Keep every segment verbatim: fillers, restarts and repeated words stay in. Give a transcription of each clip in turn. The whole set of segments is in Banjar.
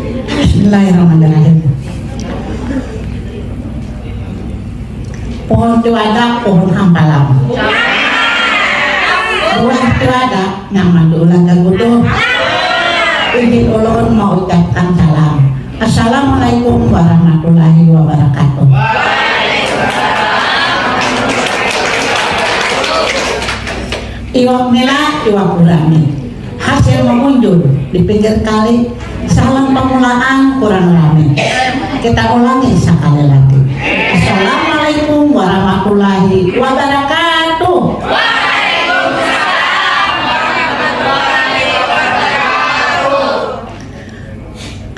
Bismillahirrahmanirrahim. Pohon cuadak, pohon hampalam. Buah cuadak nyaman diulah gaguduh. Izin ulun mengucapkan salam. Assalamualaikum warahmatullahi wabarakatuh. Iwak nila, iwak gurami. Hasil mengunjul di pinggir kali. Salam pamulaan kurang rami. Kita ulangi sekali lagi. Assalamualaikum warahmatullahi wabarakatuh.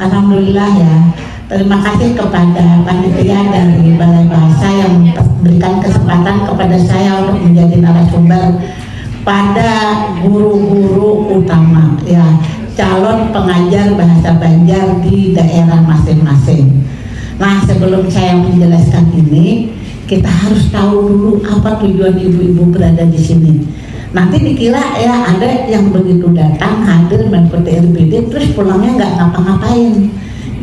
Alhamdulillah ya. Terima kasih kepada panitia dari Balai Bahasa yang memberikan kesempatan kepada saya untuk menjadi narasumber pada guru-guru utama, ya, calon pengajar bahasa Banjar di daerah masing-masing. Nah, sebelum saya menjelaskan ini, kita harus tahu dulu apa tujuan ibu-ibu berada di sini. Nanti dikira, ya, ada yang begitu datang hadir mengikuti R P D terus pulangnya nggak ngapa-ngapain.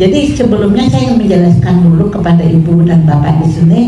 Jadi sebelumnya saya ingin menjelaskan dulu kepada ibu dan bapak di sini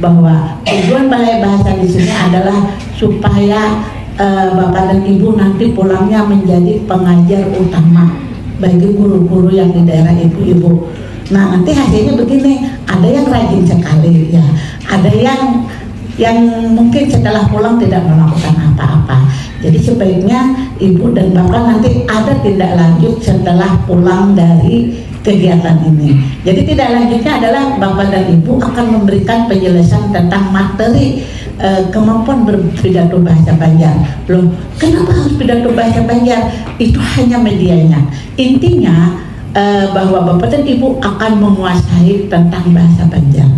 bahwa tujuan Balai Bahasa di sini adalah supaya eh, bapak dan ibu nanti pulangnya menjadi pengajar utama bagi guru-guru yang di daerah ibu-ibu. Nah, nanti hasilnya begini, ada yang rajin sekali, ya, ada yang yang mungkin setelah pulang tidak melakukan apa-apa. Jadi sebaiknya ibu dan bapak nanti ada tindak lanjut setelah pulang dari kegiatan ini. Jadi tidak lanjutnya adalah bapak dan ibu akan memberikan penjelasan tentang materi eh, kemampuan berpidato bahasa Banjar. Loh, kenapa harus pidato bahasa Banjar? Itu hanya medianya. Intinya eh, bahwa bapak dan ibu akan menguasai tentang bahasa Banjar,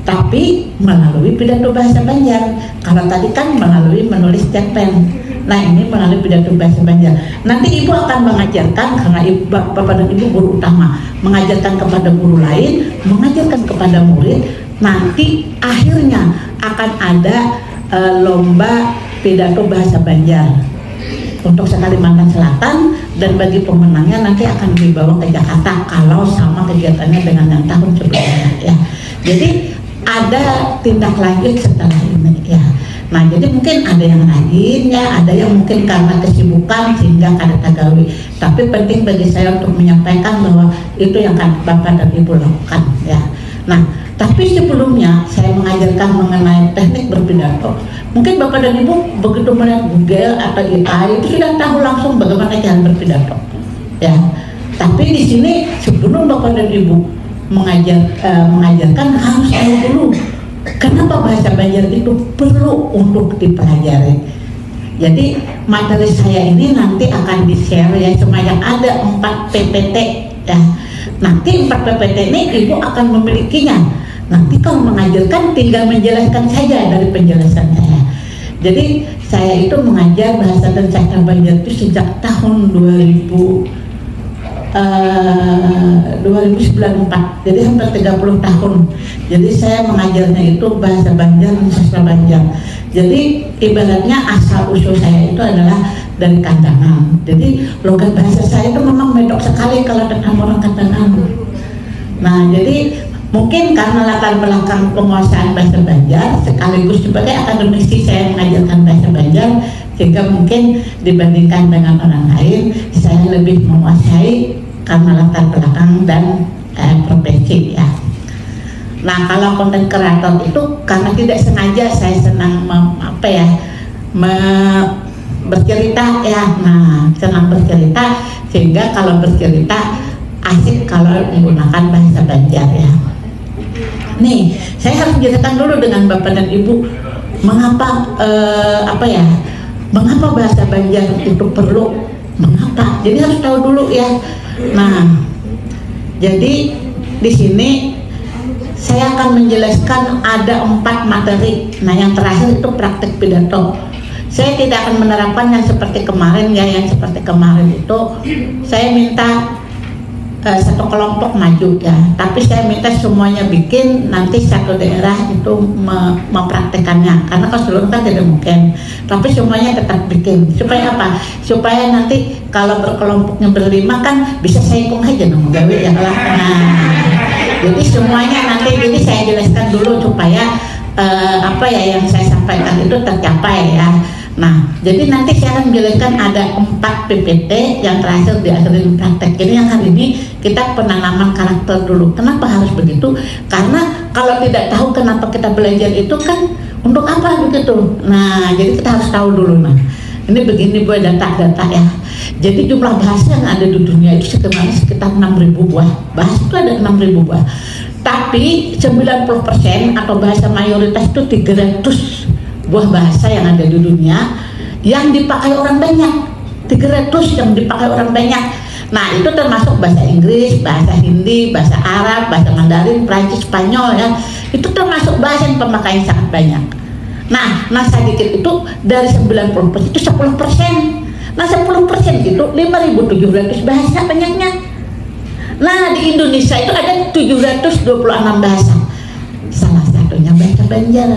tapi melalui pidato bahasa Banjar. Kalau tadi kan melalui menulis cerpen, nah, ini melalui pidato bahasa Banjar. Nanti ibu akan mengajarkan, karena ibu, bapak dan ibu guru utama, mengajarkan kepada guru lain, mengajarkan kepada murid. Nanti akhirnya akan ada eh, lomba pidato bahasa Banjar untuk se-Kalimantan Selatan, dan bagi pemenangnya nanti akan dibawa ke Jakarta kalau sama kegiatannya dengan yang tahun sebelumnya, ya. Jadi ada tindak lanjut setelah ini, ya. Nah, jadi mungkin ada yang rajin, ya, ada yang mungkin karena kesibukan sehingga kada tagawi. Tapi penting bagi saya untuk menyampaikan bahwa itu yang kan Bapak dan Ibu lakukan, ya. Nah, tapi sebelumnya saya mengajarkan mengenai teknik berpidato. Mungkin Bapak dan Ibu begitu melihat Google atau A I itu sudah tahu langsung bagaimana cara berpidato. Ya. Tapi di sini sebelum Bapak dan Ibu mengajar eh, mengajarkan harus tahu dulu kenapa bahasa Banjar itu perlu untuk dipelajari. Jadi materi saya ini nanti akan di-share, ya, sebanyak ada empat P P T, ya. Nanti empat P P T ini ibu akan memilikinya. Nanti kalau mengajarkan tinggal menjelaskan saja dari penjelasan saya. Jadi saya itu mengajar bahasa dan sastra Banjar itu sejak tahun dua ribu eh, dua ribu sembilan empat, jadi hampir tiga puluh tahun. Jadi saya mengajarnya itu bahasa Banjar dan sastra Banjar. Jadi ibaratnya asal usul saya itu adalah dari Kandangan. Jadi logat bahasa saya itu memang medok sekali kalau dengan orang Kandangan. Nah, jadi mungkin karena latar belakang penguasaan bahasa Banjar sekaligus sebagai akademisi saya mengajarkan bahasa Banjar, sehingga mungkin dibandingkan dengan orang lain saya lebih menguasai karena latar belakang dan eh, profesi, ya. Nah, kalau konten kreator itu karena tidak sengaja saya senang mem- apa ya me- bercerita, ya. Nah, senang bercerita sehingga kalau bercerita asik kalau menggunakan bahasa Banjar, ya. Nih, saya harus jelaskan dulu dengan Bapak dan Ibu mengapa eh, apa ya mengapa bahasa Banjar itu perlu, mengapa. Jadi harus tahu dulu, ya. Nah, jadi di sini saya akan menjelaskan ada empat materi. Nah, yang terakhir itu praktek pidato. Saya tidak akan menerapkan yang seperti kemarin, ya, yang seperti kemarin itu saya minta eh, satu kelompok maju ya, tapi saya minta semuanya bikin, nanti satu daerah itu me- mempraktekannya, karena kalau seluruh kan tidak mungkin, tapi semuanya tetap bikin. Supaya apa? Supaya nanti kalau berkelompoknya berlima kan bisa saikung aja nang gawe ya lah. Nah, jadi semuanya nanti, jadi saya jelaskan dulu supaya eh, apa ya yang saya sampaikan itu tercapai ya. Nah, jadi nanti saya akan menjelaskan ada empat P P T yang terakhir di akhir praktek ini, yang hari ini kita penanaman karakter dulu. Kenapa harus begitu? Karena kalau tidak tahu kenapa kita belajar itu kan untuk apa begitu. Nah, jadi kita harus tahu dulu. Nah, ini begini buat data-data ya. Jadi jumlah bahasa yang ada di dunia itu sebenarnya sekitar enam ribu buah. Bahasa itu ada enam ribu buah. Tapi sembilan puluh persen atau bahasa mayoritas itu tiga ratus buah bahasa yang ada di dunia yang dipakai orang banyak. Tiga ratus yang dipakai orang banyak. Nah, itu termasuk bahasa Inggris, bahasa Hindi, bahasa Arab, bahasa Mandarin, Prancis, Spanyol ya. Itu termasuk bahasa yang pemakaian sangat banyak. Nah, nah sedikit itu dari sembilan puluh persen itu sepuluh persen. Nah, sepuluh persen itu lima ribu tujuh ratus bahasa banyaknya. Nah, di Indonesia itu ada tujuh ratus dua puluh enam bahasa. Salah satunya bahasa Banjar.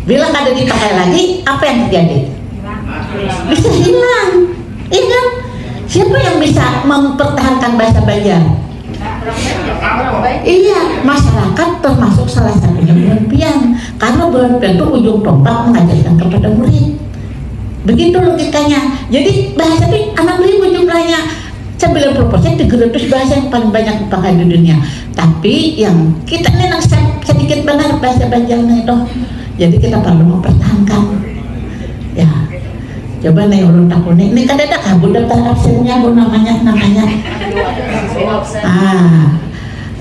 Bila kada dipakai lagi, apa yang terjadi? Bisa hilang. Iya kan? Siapa yang bisa mempertahankan bahasa Banjar? Iya, masyarakat termasuk salah satunya buhan pian. Karena buhan pian itu ujung tombak mengajarkan kepada murid. Begitu logikanya. Jadi bahasa itu enam ribu jumlahnya. Sembilan puluh persen tiga ratus bahasa yang paling banyak dipakai di dunia. Tapi yang kita ini nang se- sedikit benar bahasa Banjarnya itu. Jadi kita perlu mempertahankan. Ya. Coba nih ulun takuni. Ini kada ada kah bu daftar absennya bu namanya namanya. Ah,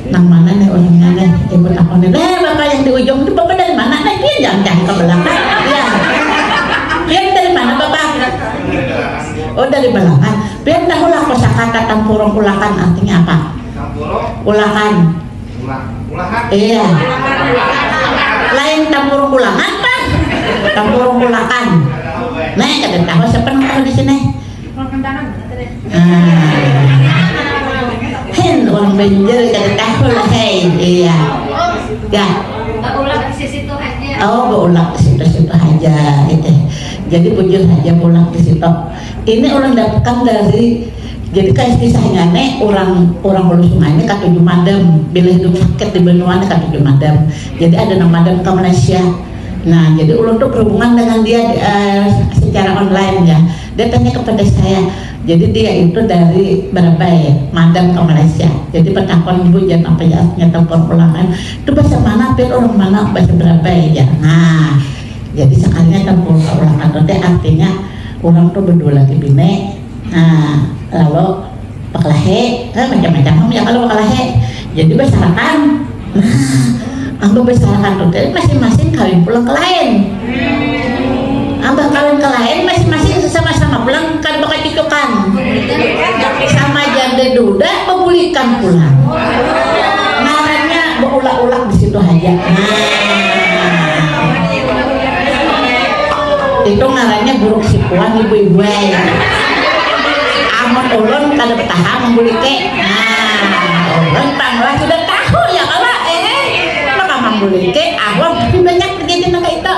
nang mana nih orangnya nih? Ibu takuni. Eh, bapak yang di ujung itu bapak dari mana? Nah, dia jangan jangan ke belakang. Ya. Dia dari mana bapak? Oh, dari belakang. Biar tahulah kosakata tampurung ulakan artinya apa? Ulakan. Iya. Lain tampurung ulangan, Pak. Tampurung ulakan. Nah, kada tahu siapa nang tahu di sini. Ah. Hen, orang Banjar kada tahu lah, hei. Iya. Ya. Baulak di situ aja. Oh, baulak di situ-situ aja, gitu. Jadi bujur aja baulak di situ. Ini orang dapatkan dari, jadi kayak kisahnya nih, orang orang Hulu Sungai ini katuju madam, bila hidup sakit di benua ini katuju madam. Jadi ada nang madam ke Malaysia. Nah, jadi ulun tuh berhubungan dengan dia eh, secara online ya. Dia tanya kepada saya, jadi dia itu dari Barabai, madam ke Malaysia. Jadi bertakon ibu jangan apa ya artinya telepon ulangan. Itu bahasa mana? Pir orang mana? Bahasa Barabai ya. Nah, jadi sekalinya telepon ulangan itu teh artinya orang tuh berdua lagi bini. Nah, lalu bakalahi, eh, macam-macam ya kalau bakalahi. Jadi bersarakan. Nah, ambil bersarakan tuh tadi masing-masing kawin pulang ke lain. Ambil kawin ke lain masing-masing sama-sama pulang kan bakal cucukan. Sama janda duda bebulikan pulang. Ngarannya beulak-ulak di situ aja. Nah. Itu ngarannya buruk sipuan ibu-ibu ai. Amun ulun kada betaha mambuliki. Nah, ulun pang lah sudah tahu ya kalo eh. Maka mambuliki awak tapi banyak terjadi nang itu.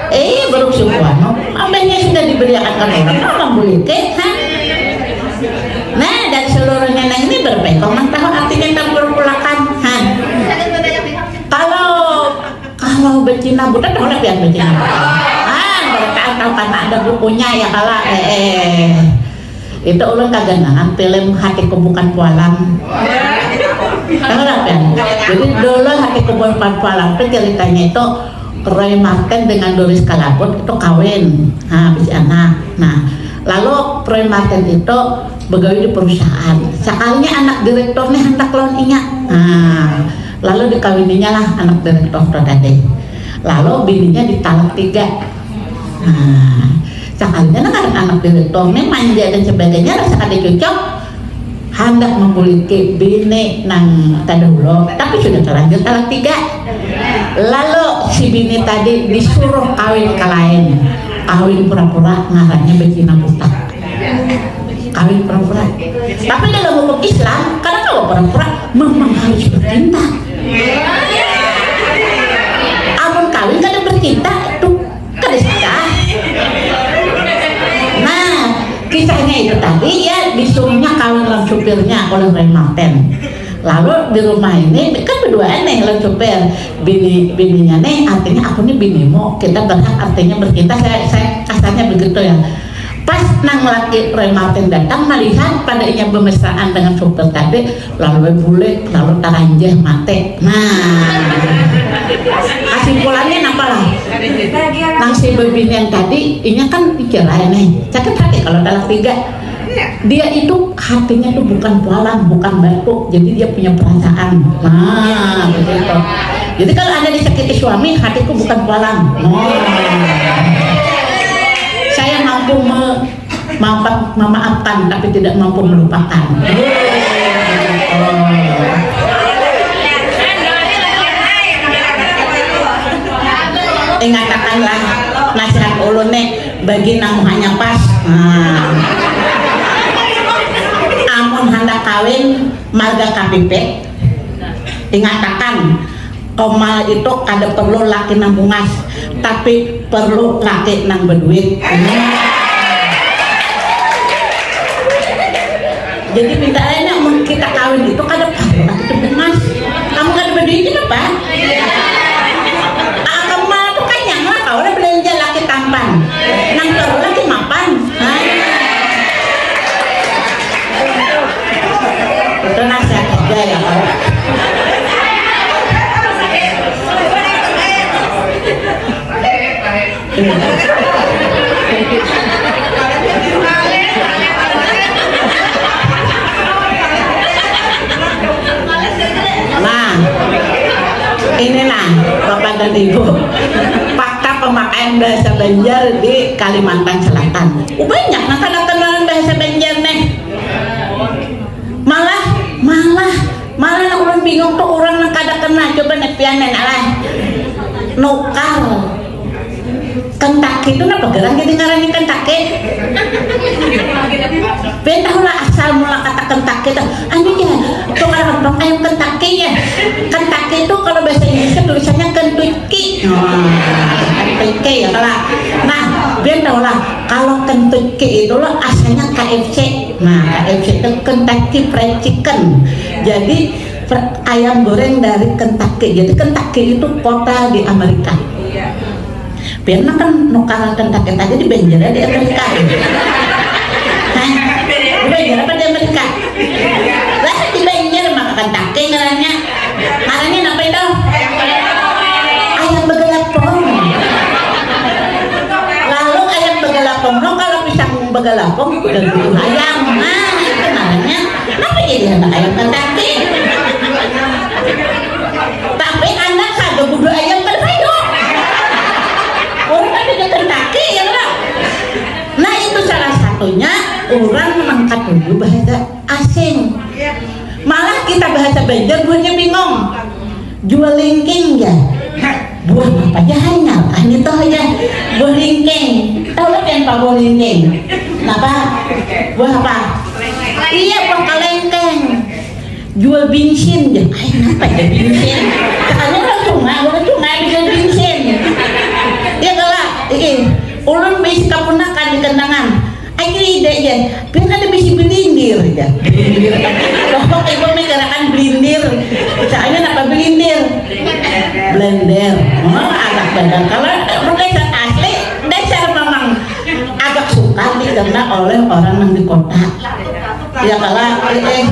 Eh, buruk sipuan. Ambenya sudah diberiakan kan orang mambuliki, ha? Nah, dari seluruhnya nang ini berpekong nang tahu artinya tampurung ulakan, ha? Kalau kalau becina buta tahu lah pian becina buta. Ah, bertahan tahu karena ada bukunya ya kala. Eh, eh. Itu ulun kaganangan film Hatiku Bukan Pualam. Tahu lah pian. Jadi dulu Hatiku Bukan Pualam itu ceritanya itu Roy Marten dengan Doris Kalabut itu kawin, nah, bisi anak. Nah, lalu Roy Marten itu begawi di perusahaan. Sekalinya anak direktur nih hendak lawan inya. Nah, lalu dikawininya lah anak direktur tuh tadi. Lalu bininya ditalak tiga. Nah, sekalinya nah anak direktur nih manja dan sebagainya rasa kada cocok. Handak mambuliki bini nang tadahulu, tapi sudah terlanjur talak tiga. Lalu si bini tadi disuruh kawin ke lain. Kawin pura-pura ngarannya becina buta. Kawin pura-pura. Tapi dalam hukum Islam, kada kawa pura-pura, memang harus bercinta. Amun kawin kada bercinta, tuh kada sah. Nah, kisahnya itu tadi, ya, disuruhnya kawin lawan supirnya oleh Roy Marten. Lalu di rumah ini kan berduaan nih lawan supir. Bini bininya nih, artinya aku nih binimu, kita berhak artinya bercinta, saya saya kasarnya begitu ya. Pas nang laki Roy Martin datang melihat pada inya bermesraan dengan supir tadi, lalu bulik, lalu taranjah mati. Nah, kesimpulannya napa lah? Nang si bebinian tadi, inya kan cerai nih, sakit hati kalau talak tiga. Dia itu hatinya tuh bukan pualam, bukan batu, jadi dia punya perasaan. Nah, begitu. Jadi kalau anda disakiti suami, hatiku bukan pualam. Nah. Saya mampu me- Maaf, memaafkan tapi tidak mampu melupakan. Ingatakanlah nasihat ulun nih bagi nang muhanya pas. Nah. Amun handak kawin marga kapipit, ingatakan, komal itu kada perlu laki nang bungas, tapi perlu laki nang berduit. Jadi pinta lainnya mun kita kawin itu kada perlu laki nang bungas. Kamu kada berduit itu apa? Ah, komal tuh kanyang lah, kau udah belanja laki tampan. Nang perlu laki mapan. Nah. Itu nasihat aja ya, Pak. Nah, ini nah, Bapak dan Ibu, fakta pemakaian bahasa Banjar di Kalimantan Selatan. Banyak nah kada kenalan bahasa Banjar nih. Malah, malah, malah nang ulun bingung tuh orang nang kada kena. Coba nih pian nih, alah. Nukar. Kentucky itu napa gerang jadi ngarannya Kentucky? Pian tahu lah asal mula kata Kentucky itu. Anu ya, tukar empang ayam Kentucky ya. Kentucky itu kalau bahasa Inggrisnya tulisannya Kentucky. Nah, Kentucky ya kalau. Nah, pian tahu lah kalau Kentucky itu loh asalnya K F C. Nah, K F C itu Kentucky Fried Chicken. Jadi per- ayam goreng dari Kentucky. Jadi Kentucky itu kota di Amerika. Pernah kan nukar Kentucky tadi di Banjar di Amerika. Hah? Di Banjar apa di Amerika? Lah di Banjar maka Kentucky ngarannya. Ngarannya apa itu? Ayam begelapong. Lalu ayam begelapong, no, kalau pisang begelapong udah dulu ayam. Nah, itu ngarannya. Kenapa jadi anak ayam Kentucky? Tapi anak saga budu ayam kan ayo. Orang kan juga Kentucky ya lah. Nah itu salah satunya orang nang katuju bahasa asing. Malah kita bahasa Banjar buhannya bingung. Jual lingking ya. Buah apa aja hanya ah gitu aja. Buah lingking. Tahu kan apa buah lingking? Kenapa? Buah apa? Iya buah kalengkeng. Jual bensin ya. Ay, kenapa ya bensin? Katanya orang sungai, orang sungai jual bensin. Ya kalau, ih, ulun bisi kapunakan di kendangan. Ayo ide aja, biar kada bisi belindir aja. Belindir. Pokok ibu mikirakan belindir. Soalnya apa belindir? Blender. Oh, anak benar. Kalau dasar asli, dasar memang agak suka dicerna oleh orang yang di kota. Ya kalau eh, eh,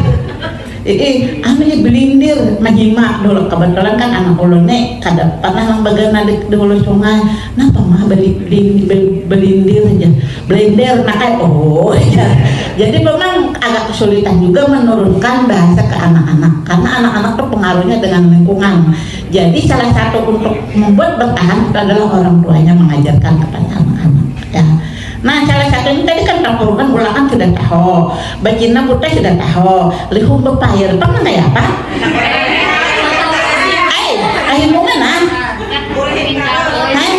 Ih, anu ya belindir, mahima dulu. Kebetulan kan anak ulun nih kada pernah nang bagana di, di hulu sungai. Napa mah beli, beli, beli, belindir aja, blender, nah kayak oh ya. Jadi memang agak kesulitan juga menurunkan bahasa ke anak-anak karena anak-anak tuh pengaruhnya dengan lingkungan. Jadi salah satu untuk membuat bertahan itu adalah orang tuanya mengajarkan kepada anak-anak. Ya. Nah, salah satunya tadi kan tampurkan ulakan sudah tahu, bacina buta sudah tahu, lihum bepair pernah nggak ya apa? Hai, akhirnya mana? Hai.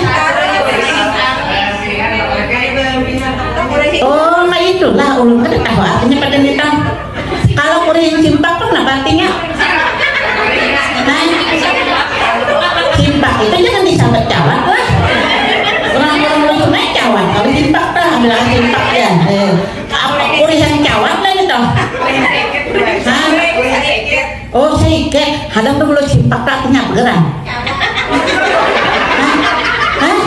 Oh, nah itulah Ulun kada tahu artinya pada nita. Kalau kurihing simpak tuh napa artinya? Nah, simpak itu jangan disambat cawat lah. Orang-orang Dusun aja cawat. Kalau simpak tuh ambil simpak ya. Eh, apa kurihing cawat lah gitu? Hah? Oh, seikat. Hadang tuh mulut simpak tak punya begeran. Hah? Hah?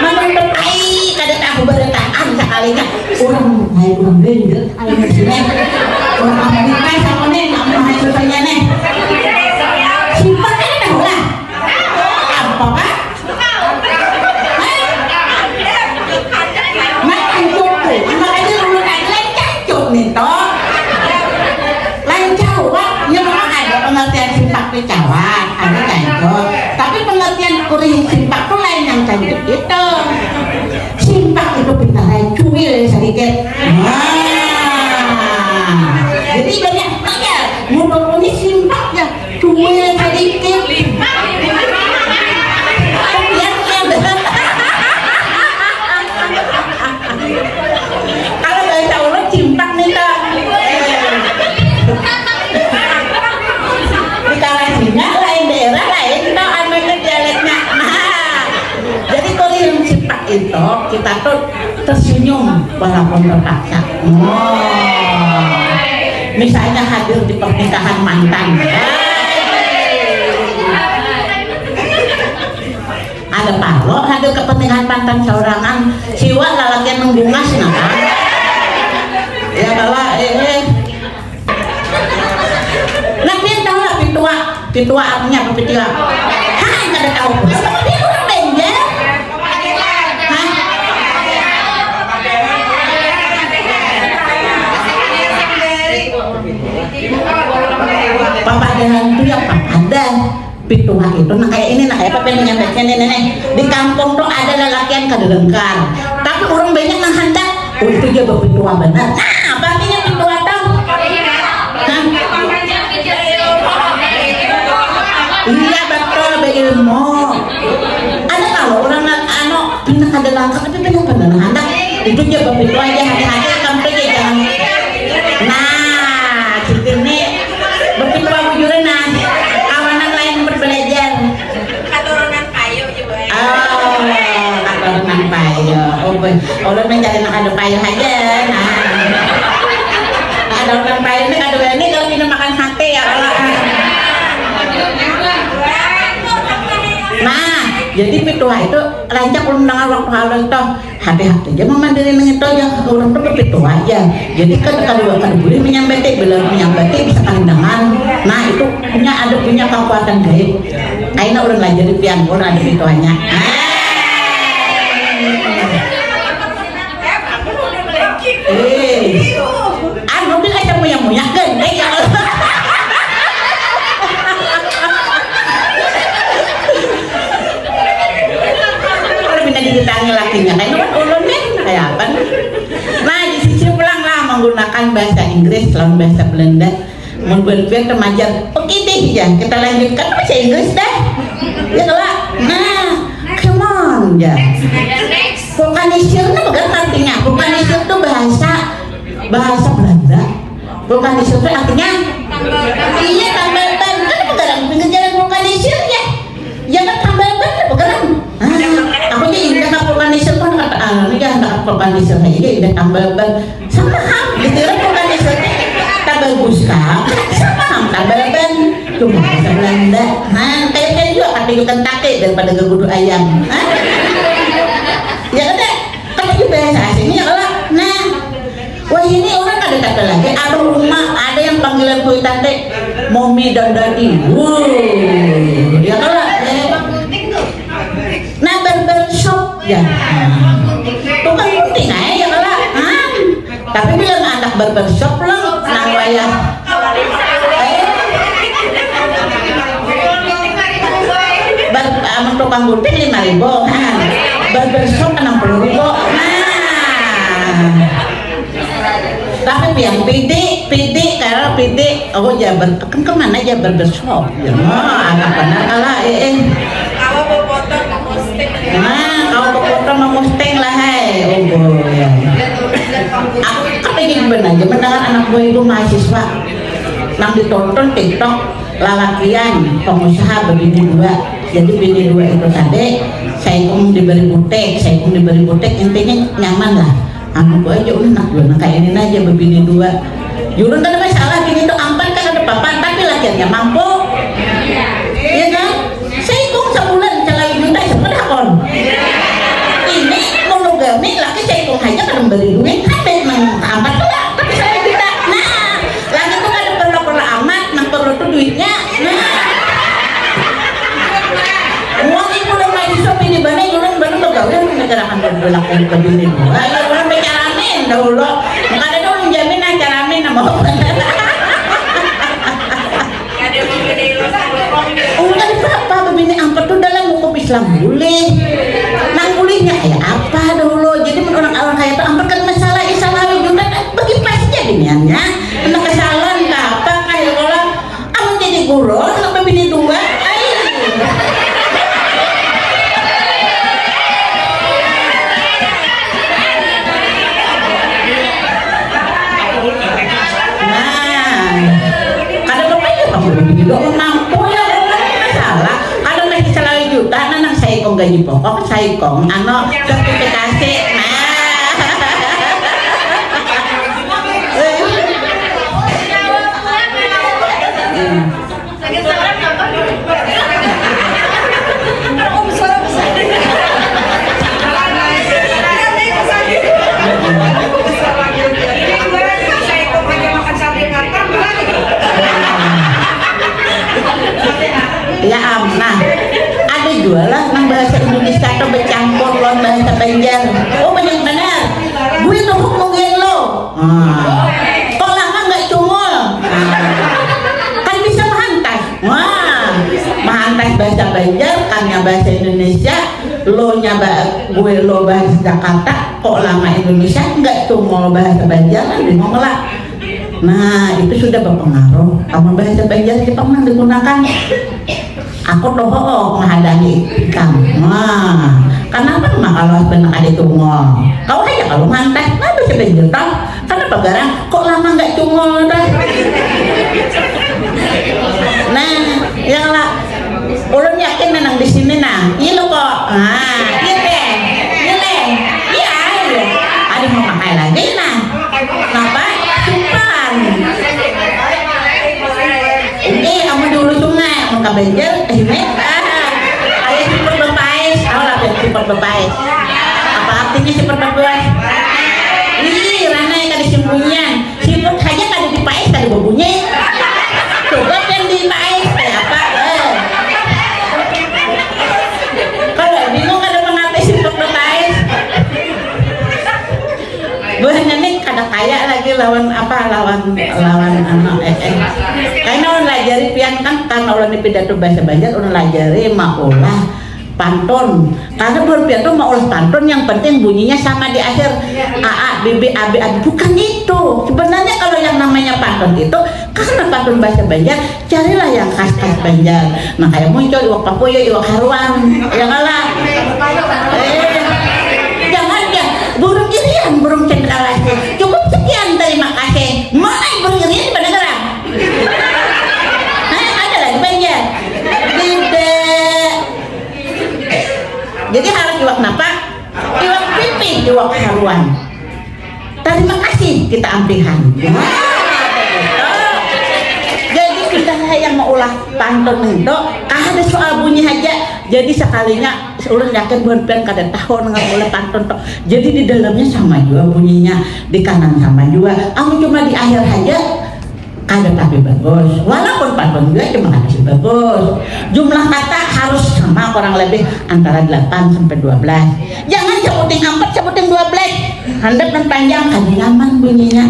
Mana bertai kada tahu berataan sekalinya. Orang hai orang gender ayo sini. Orang Amerika sama nih, kamu hai susahnya nih. Simpak kan tahu lah. Apa kan? Nah, itu tuh, anak aja ulun aja lain cacuk nih toh. Lain cawat, ya memang ada pengertian simpak di cawat, ada cacuk. Tapi pengertian kurih simpak tuh lain yang cacuk itu. Simpak itu pintarai cuil sedikit. Nah, jadi banyak aja. Mundur ini simpak ya. Cuil sedikit. Kalau bahasa ulun cimpak nih toh. Di Karajinya lain daerah lain toh anunya dialeknya. Nah, jadi kalau yang cimpak itu kita tuh tersenyum walaupun terpaksa. Wow. Misalnya hadir di pernikahan mantan. Ada palo hadir ke pernikahan mantan saurangan. Siwa lalakian nang bungas nah kan. Ya bawa eh, eh. Nah, pian tahu lah pitua. Pitua artinya apa pitua? Hai, kada tahu. Dia orang danger. Hah? Papadahan tuh ya papadah. Pitua itu nah kayak ini nah kayak apa pengen nyampaikan ini nih di kampung tuh ada lelakian kada lengkar tapi orang banyak nang handak oh itu dia berpitua benar nah apa artinya pitua tuh Hah? Iya betul berilmu ada kalau orang nang anu pindah kada langkah tapi pindah benar handak itu dia berpitua aja hati-hati kamu tuh dia jangan nah gitu nih berpitua bujuran nah kawanan lain berbelajar Katurunan payu juga. Oh, katurunan payu. Oh, boy. Ulun mencari makan payu aja. Nah. Ada orang payu ini kada berani kalau minum makan sate ya Allah. Nah, jadi pitua itu rancak ulun dengar waktu halus toh. Hati-hati aja memandiri nang itu aja. Orang tuh begitu aja. Jadi kan kada kada boleh menyambati, bila menyambati bisa kalindangan. Nah, itu punya ada punya kekuatan gaib. Aina ulun lajari pian pun ada pituanya. Eh, anu bila ada punya muyak gandeng ya Allah. Kalau bina digitangi lakinya kayak ulun nih kayak apa? Nah, di sisi pulang lah menggunakan bahasa Inggris lawan bahasa Belanda. Mun buat biar remaja, oke deh ya, kita lanjutkan bahasa Inggris dah. Ya lah, nah, come on ya. Vulkanisir itu bukan artinya, vulkanisir itu bahasa bahasa Belanda. Vulkanisir itu artinya iya tambal ban kan bukan pinggir jalan vulkanisir ya. Ya kan tambal ban apa kan? Ah, aku aja indah ke vulkanisir kan kata anu ya anak vulkanisir aja ya indah tambal ban. Sama ham, gitu kan vulkanisir. Tak bagus kak. Sama ham tambal ban. Cuma bahasa Belanda. Nah, kayak kan juga kata ikan take daripada gegudu ayam. Hah? Ya kan? Tapi juga bahasa asingnya kalau nah Wah ini orang kada kata lagi atau rumah ada yang panggilan kuitan teh momi dan dadi. Wuh, ya kalau eh. Nah barber shop ya. Tukang gunting aja ya kalau. Ah. Tapi bilang anak barber shop lo nang wayah. Eh. Bar, amun tukang gunting lima ribu. Nah. Barber shop enam puluh ribu. Nah. Tapi pian pidi, pidi, karena pidi, oh jabar, kan kemana jabar bershop? Ya, oh, anak benar kalah, eh, eh. Kawa bepotong memposting. Nah, kawa bepotong memposting lah, hai, oh boy. Aku, Jadi benar aja mendengar anak buah ibu mahasiswa nang ditonton TikTok lalakian pengusaha berbini dua. Jadi bini dua itu tadi saya pun diberi butek, saya pun diberi butek, intinya nyaman lah. Anu buah aja udah nak dua, nah kayak ini aja berbini dua. Julun kan masalah bini itu empat kan ada papan tapi lakiannya mampu, iya kan? Saikung sabulan calai juta seberapa kon? Ini monogami laki saikung aja kada memberi duit habis nang empat pula tapi calai juta. Nah, laki tuh kada perlu perlu amat, nang perlu tuh duitnya. Nah, uang ibu dan mahasiswa pilih bana ibu dan bana begaul dengan gerakan berbelakang ke bini dua. Ayo orang bercaramin dahulu. Makanya dulu jamin acara amin nama. Ungkap apa bebini angkot tuh dalam hukum Islam boleh. Nang bolehnya kayak apa dulu? Jadi menurut orang kaya tuh angkot kan masalah Islam juga kan bagi pasti jadinya. Kena kesalahan ke apa kayak orang amun jadi guru anak bebini dua. Ayo. Nah, kada berpikir kamu lebih juga mampu ya orang masalah. Kalau masih selalu juta, nah nang saikong gaji pokok, saikong ano sertifikasi. Nah. Hmm. Ya am, nah ada juga lah nang bahasa Indonesia atau bercampur lawan bahasa Banjar. Oh banyak benar. Gue tuh mungkin lo. Nah. Kok lama nggak cungul? Nah. Kan bisa menghantar. Wah, mahantas bahasa Banjar, karena bahasa Indonesia, lo nya ba-, gue lo bahasa Jakarta, kok lama Indonesia, enggak tuh mau bahasa Banjar kan bingung lah. Nah, itu sudah berpengaruh. Kamu bahasa Banjar Jepang nang digunakan. Aku tuh oh, menghadangi ikam. Nah, kenapa mah kalau benar ada tungol? Kau aja kalau mantas, nah bahasa Banjar tau. Kenapa garang? Kok lama nggak cungul dah? Nah, yang lah, ulun yakin nang di sini nah, iya lo kok, nah, iya deh, iya deh, iya, iya, ada mau pakai lagi nah, kenapa? Simpan. Ini kamu dulu sungai, mau ke Banjar, eh, ini, ah, ayo simpan bepais, tahu lah biar simpan bepais. Apa artinya simpan bepais? Ih, rana yang kada simbunyian. Siput haja kada dipais kada babunyi. Coba pian dipais kaya apa? Eh. Kalau bingung kada mangatai siput bapais. Buhannya nih kada kaya lagi lawan apa lawan lawan anu eh eh. Kaina ulun lajari pian kan karena ulun ni pidato bahasa Banjar ulun lajari maulah pantun. Karena berpidato maulah pantun yang penting bunyinya sama di akhir. A A B B A B A B bukan itu. Sebenarnya kalau yang namanya pantun itu karena pantun bahasa Banjar, carilah yang khas-khas Banjar. Nah, kayak muncul iwak papuyu, iwak haruan, ya kalah. Eh, jangan ya, burung irian, burung cendrawasih. Cukup sekian, terima kasih. Mulai burung irian pada gerang. Nah, ada lagi Banjar. Tidak. Jadi harus iwak napa? Iwak pipih, iwak haruan. Terima kasih kita ampihan. Jadi kita yang maulah pantun itu kada soal bunyi aja. Jadi sekalinya ulun yakin buhan pian kada tahu nang maulah pantun tuh. Jadi di dalamnya sama juga bunyinya, di kanan sama juga. Amun cuma di akhir aja kada tapi bagus. Walaupun pantun juga cuma kada tapi bagus. Jumlah kata harus sama kurang lebih antara delapan sampai dua belas. Jangan sebuting empat, sebuting dua belas. Handap dan panjang kada nyaman bunyinya.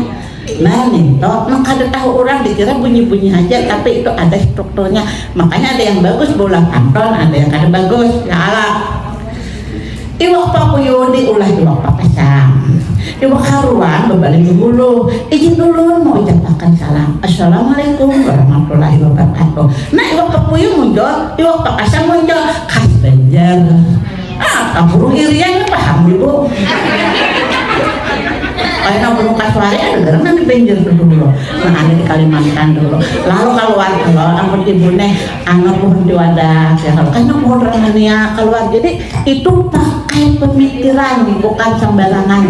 Nah, nih, toh, nang kada tahu orang dikira bunyi-bunyi aja, tapi itu ada strukturnya. Makanya ada yang bagus bola pantun, ada yang kada bagus. Ya Allah. Iwak papuyu diulah iwak pakasam. Iwak haruan bebaling di hulu. Izin ulun mau ucapakan salam. Assalamualaikum warahmatullahi wabarakatuh. Nah, iwak papuyu muncul, iwak pakasam muncul. Khas Banjar. Ah, kampung irian paham ibu. Kaya nang bunuh kasuari ada garang nang di pinggir tu dulu. Nah, ada di Kalimantan dulu. Lalu kaluar kalau amun ibu nih, anu, pohon tiwadak ya, kalau kena pohon ramania kaluar. Jadi itu pakai pemikiran, bukan sembarangan.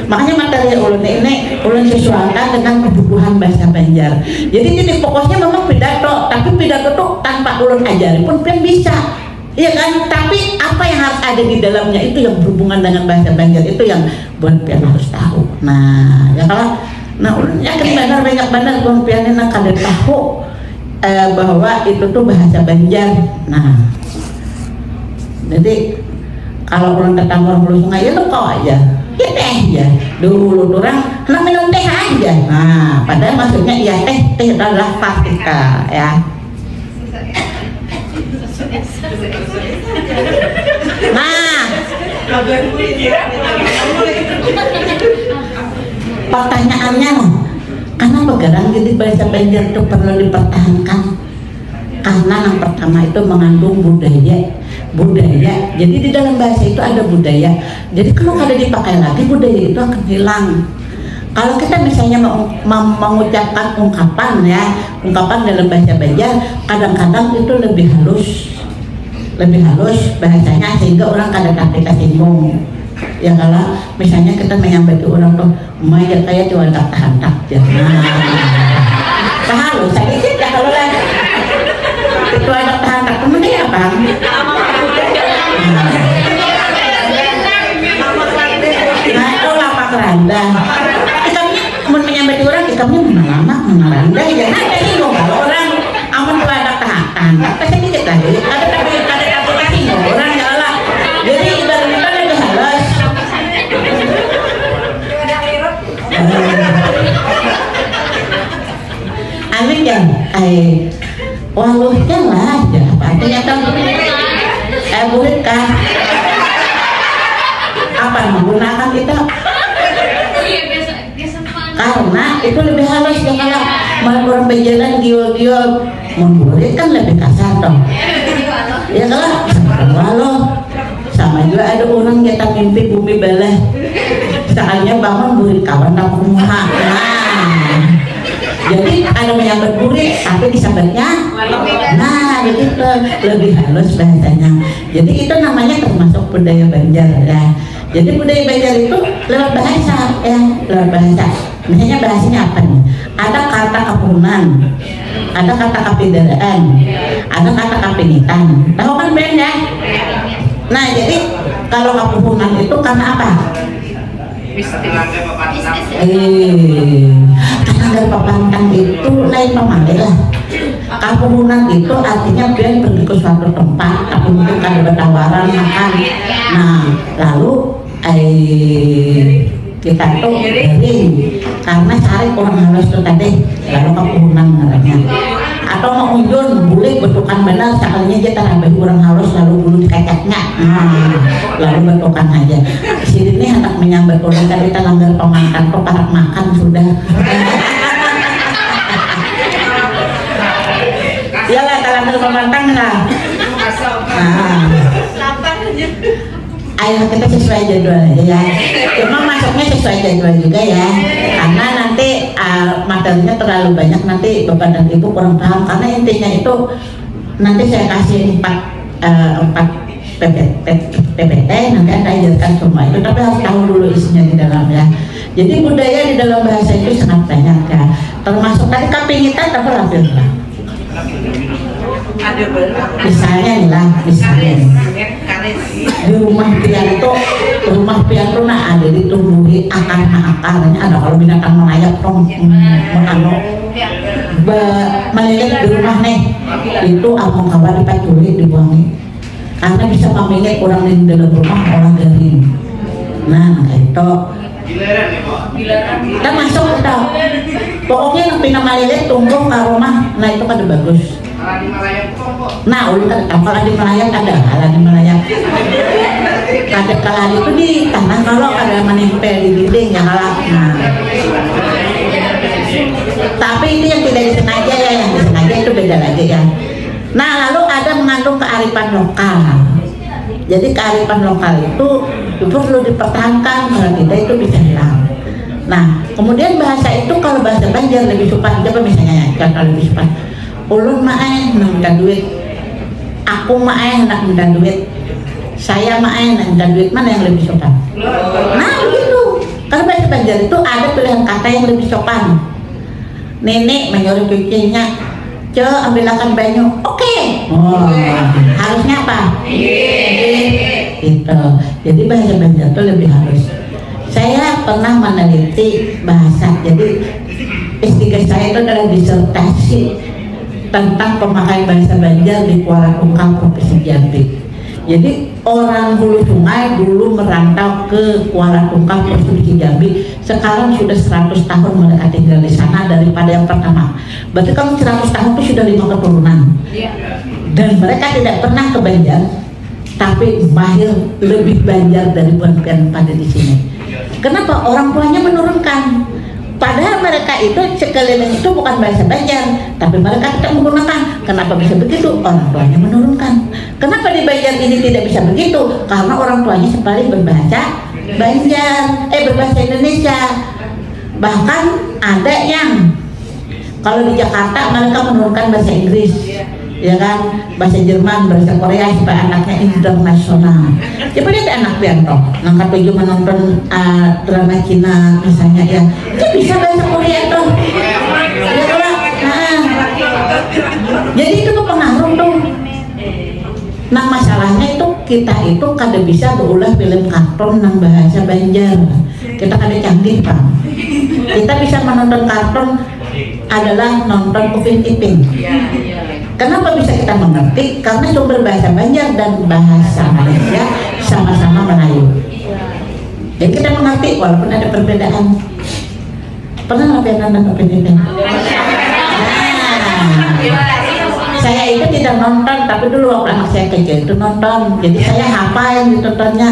Makanya materi ulun ini, ulun sesuaikan dengan kebutuhan bahasa Banjar. Jadi ini pokoknya memang pidato, tapi pidato tuh tanpa ulun ajari pun pian bisa. Iya kan? Tapi apa yang harus ada di dalamnya itu yang berhubungan dengan bahasa Banjar itu yang buat pian harus tahu. Nah, ya kalau, nah, ulun yakin benar banyak benar buat pian ini kada tahu, eh, bahwa itu tuh bahasa Banjar. Nah, jadi kalau ulun ketemu orang Hulu Sungai itu kau aja, ya teh aja. Dulu orang nak minum teh aja. Nah, padahal maksudnya iya teh, teh adalah plastika ya. Nah, pertanyaannya, nah, kenapa garang jadi bahasa Banjar itu perlu dipertahankan? Karena yang pertama itu mengandung budaya, budaya. Jadi di dalam bahasa itu ada budaya. Jadi kalau kada dipakai lagi, budaya itu akan hilang. Kalau kita misalnya mem- mem- mengucapkan ungkapan ya, ungkapan dalam bahasa Banjar, kadang-kadang itu lebih halus, lebih halus bahasanya sehingga orang kada tapi tersinggung. Ya kalau misalnya kita menyambati orang tuh, "Maya kaya tiwadak tahantak," jar. Nah, tahalus sedikit ya kalau lah. Tiwadak tahantak tuh mending apa? Nah, itu lapak randah. Kita mun menyambat orang, kita punya mana lamak, mana randah, ya. Nah, tersinggung kalau orang, amun tiwadak tahantak, sedikit lagi, kada tapi, kada tapi tersinggung orang, ya lah. Jadi ibaratnya kan lebih halus. Amin ya, ai, waluhnya lah, ya apa artinya tuh? Eh, burit kah? Apa menggunakan kita? Karena itu lebih halus ya kalau mau orang berjalan giul-giul, mun burit kan lebih kasar dong. Ya kalau waluh. Sama juga ada orang kita mimpi bumi balah. Misalnya bangun burit kawan tak muha. Nah, jadi ada menyambat burit, tapi disambatnya, nah, begitu, lebih halus bahasanya. Jadi itu namanya termasuk budaya Banjar ya. Jadi budaya Banjar itu lewat bahasa ya, lewat bahasa. Misalnya bahasanya apa nih? Ada kata kapunan, ada kata kapidaraan, ada kata kapingitan. Tahu kan, Ben, ya? Nah, jadi kalau kapuhunan itu karena apa? Eh, tatangga papantang itu lain pamalih lah. Kapuhunan itu artinya pian pergi ke suatu tempat, tapi mungkin kada batawaran makan. Nah, lalu ai kita tuh garing karena cari orang halus tuh tadi, lalu kapuhunan ngarannya. Atau mau unjun, bulik betukan benar, sekalinya aja tarabai orang halus lalu bulu dikacaknya. Nah, lalu betukan aja. Sini nih anak menyambat orang tadi talanggar pamantang tuh parak makan sudah. Iyalah, talanggar pamantang lah. Nah. Ayo kita sesuai jadwal aja ya. Cuma masuknya sesuai jadwal juga ya. Karena nanti uh, materinya terlalu banyak, nanti bapak dan ibu kurang paham. Karena intinya itu nanti saya kasih empat uh, empat P P T, P P T, nanti anda ajarkan semua itu. Tapi harus tahu dulu isinya di dalam ya. Jadi budaya di dalam bahasa itu sangat banyak ya. Termasuk tadi kapingitan apa lah? Misalnya nih lah, misalnya nih. Di rumah pian tuh, rumah pian tuh nah ada ditumbuhi akar, nah akarnya ada kalau binatang melayap tuh, hmm, anu, melilit di rumah nih, itu amun kawa dipaculi dibuangi karena bisa mamingit orang di dalam rumah olah garing. Nah, itu kita masuk kita. Pokoknya yang pina malilit tumbuh ke rumah, nah itu kada bagus. Nah, ulun kada tahu kalau di Melayu ada hal di Melayu. Kada kalau itu di tanah kalau kada menempel di dinding ya kalau. Nah. Tapi itu yang tidak disengaja ya, yang disengaja itu beda lagi ya. Nah, lalu ada mengandung kearifan lokal. Jadi kearifan lokal itu perlu dipertahankan, kalau tidak itu bisa hilang. Nah, kemudian bahasa itu, kalau bahasa Banjar lebih sopan, coba misalnya ya, contoh lebih sopan. Ulun maai nang minta duit. Aku maai nang minta duit. Saya maai nang minta duit. Mana yang lebih sopan? Nah, begitu. Kalau bahasa Banjar itu ada pilihan kata yang lebih sopan. Nenek menyuruh cucunya, "Ce, ambilakan banyu." Oke. Oh, harusnya apa? Gitu. Jadi bahasa Banjar tuh lebih halus. Saya pernah meneliti bahasa. Jadi S tiga saya itu adalah disertasi tentang pemakaian bahasa Banjar di Kuala Tungkal, Provinsi Jambi. Jadi orang Hulu Sungai dulu merantau ke Kuala Tungkal, Provinsi Jambi. Sekarang sudah seratus tahun mereka tinggal di sana daripada yang pertama. Berarti kalau seratus tahun itu sudah lima keturunan. Iya. Dan mereka tidak pernah ke Banjar, tapi mahir lebih Banjar dari buhan pian pada di sini. Kenapa? Orang tuanya menurunkan. Padahal mereka itu sekeliling itu bukan bahasa Banjar, tapi mereka tetap menggunakan. Kenapa bisa begitu? Orang tuanya menurunkan. Kenapa di Banjar ini tidak bisa begitu? Karena orang tuanya sekali berbahasa Banjar, eh, berbahasa Indonesia. Bahkan ada yang, kalau di Jakarta, mereka menurunkan bahasa Inggris, ya kan, bahasa Jerman, bahasa Korea, supaya anaknya internasional. Coba lihat anak pian toh, nang katuju menonton, uh, drama Cina misalnya, ya, dia bisa bahasa Korea toh, ya kan? Nah, jadi itu tuh pengaruh tuh. Nah, masalahnya itu, kita itu kada bisa berulah film kartun nang bahasa Banjar. Kita kada canggih, Pak. Kita bisa menonton kartun adalah nonton Upin Ipin. Kenapa bisa kita mengerti? Karena sumber bahasa Banjar dan bahasa Malaysia sama-sama Melayu. Jadi kita mengerti walaupun ada perbedaan. Pernah nggak pian nonton Upin Ipin? Nah, saya itu tidak nonton, tapi dulu waktu anak saya kecil itu nonton. Jadi saya hafal yang ditontonnya.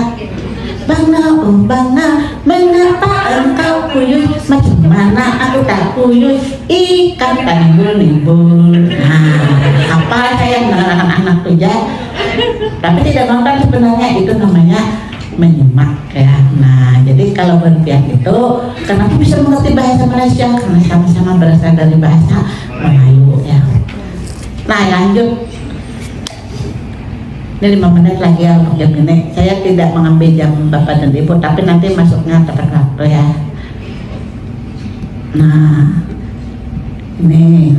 Bangau, oh Bangau, mengapa engkau kuyuh? Macam mana aku tak kuyuh? Ikan tanimbul-nimbul. Nah, hafal saya mendengarkan anak tuh ya. Tapi tidak nonton sebenarnya, itu namanya menyimak ya. Nah, jadi kalau berpian itu, kenapa bisa mengerti bahasa Malaysia? Karena sama-sama berasal dari bahasa Melayu ya. Nah, lanjut. Ini lima menit lagi ya untuk jam ini. Saya tidak mengambil jam Bapak dan Ibu, tapi nanti masuknya tepat waktu ya. Nah, ini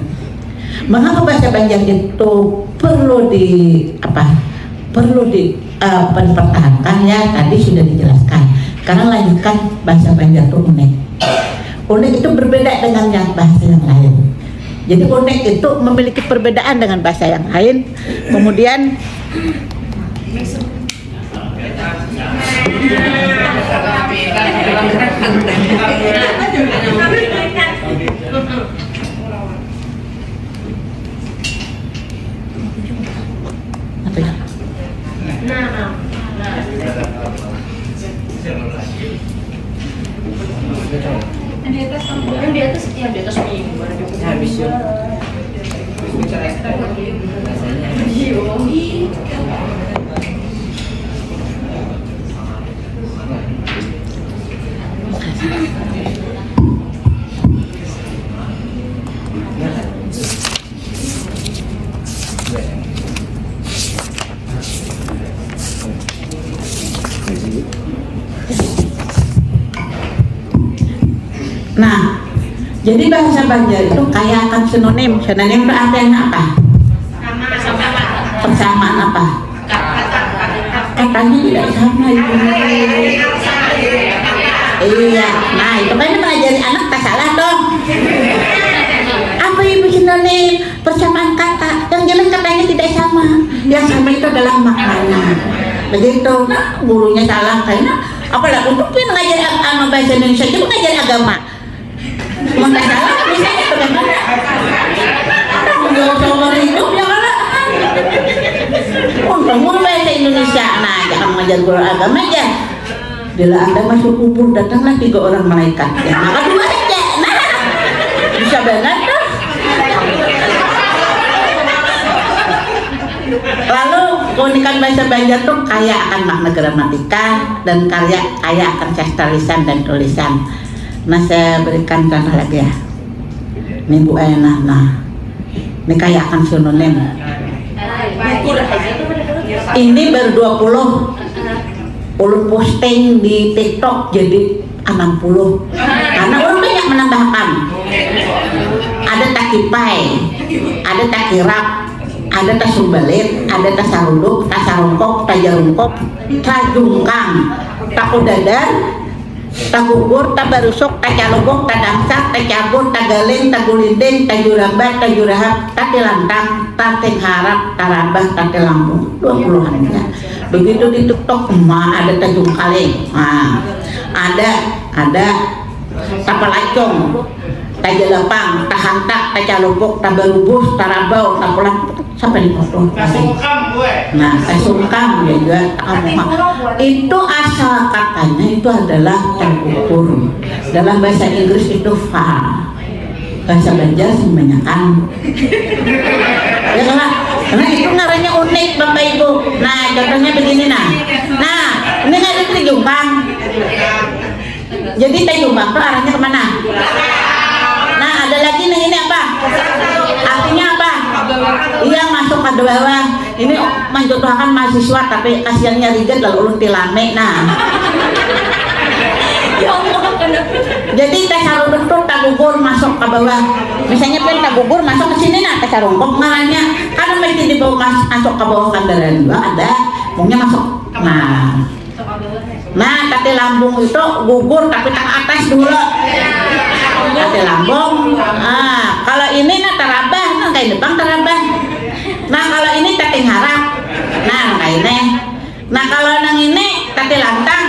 mengapa bahasa Banjar itu perlu di apa? Perlu di, eh, dipertahankan ya, tadi sudah dijelaskan. Sekarang lanjutkan, bahasa Banjar itu unik. Unik itu berbeda dengan yang bahasa yang lain. Jadi unik itu memiliki perbedaan dengan bahasa yang lain. Kemudian apa ya? Yang di atas, yang di atas minggu ada juga. Habis ya. Nah, jadi bahasa Banjar itu kaya akan sinonim. Sinonim itu artinya apa? Persamaan apa? Katanya tidak sama, Ibu. Iya, nah, itu kan mengajari anak tak salah dong. Apa Ibu sinonim? Persamaan kata, yang jelas katanya tidak sama. Yang sama itu adalah maknanya. Begitu. Nah, gurunya salah kayaknya. Apalagi untuk dia mengajar ag-, anu, bahasa Indonesia, dia mengajar agama. Mau tak salah, misalnya bagaimana? Tanggung jawab seumur hidup ya, kan? Untung guru bahasa Indonesia. Nah, jangan mengajar guru agama aja. Bila Anda masuk kubur, datanglah tiga orang malaikat. Ya, maka dua aja. Nah, bisa banget tuh. Lalu, keunikan bahasa Banjar tuh kaya akan makna gramatika dan karya, kaya akan sastra lisan dan tulisan. Nah, saya berikan contoh lagi ya. Ini Bu Ena, nah. Ini kayak akan sinonim. Ini baru dua puluh. Ulun posting di TikTok jadi enam puluh. Karena ulun banyak menambahkan. Ada takipai, ada takirap, ada tasumbalit, ada tasaruduk, tasarungkok, tajarungkok, tajungkang, takudadar, tagugur, tabarusuk, tacalubuk, tadangsar, tacabur, tagaling, tagulinding, tajuramba, tajurahap, tatilantang, tatingharap, tarabah, tatilambung. Dua puluhan ya. Begitu di TikTok, ma ada tajungkaling. Nah, ada, ada tapalacung, tajalapang, tahantak, tacalubuk, tabarubus, tarabau, tapulang, sampai di foto. Tasungkam gue. Nah, tasungkam ya juga, takamuha. Itu asal katanya itu adalah tagugur. Dalam bahasa Inggris itu far. Bahasa Banjar sih banyakan. Ya kan? Nah, itu ngarannya unik, Bapak Ibu. Nah, contohnya begini, nah. Nah, ini kan ada di Jombang. Jadi, teh Jombang tuh arahnya kemana? Nah, ada lagi nih, ini apa? Artinya apa? Iya, masuk ke bawah. Ini mencontohkan mahasiswa, tapi kasihannya rigat lalu ulun tilame. Nah. Ya Allah, jadi, teh saruduk tuh tagugur masuk ke bawah. Misalnya, pen tagugur masuk ke sini, nah, teh sarungkok ngarannya. Kan mesti dibawa mas-, masuk ke bawah kendaraan juga ada. Mungkin masuk. Nah. Nah, tati lambung itu gugur tapi tak atas dulu. Tati lambung. Ah, kalau ini nah tarabah, nah kayak depan tarabah. Nah, kalau ini tati ngarap. Nah, kayak ini. Nah, kalau nang ini tati lantang.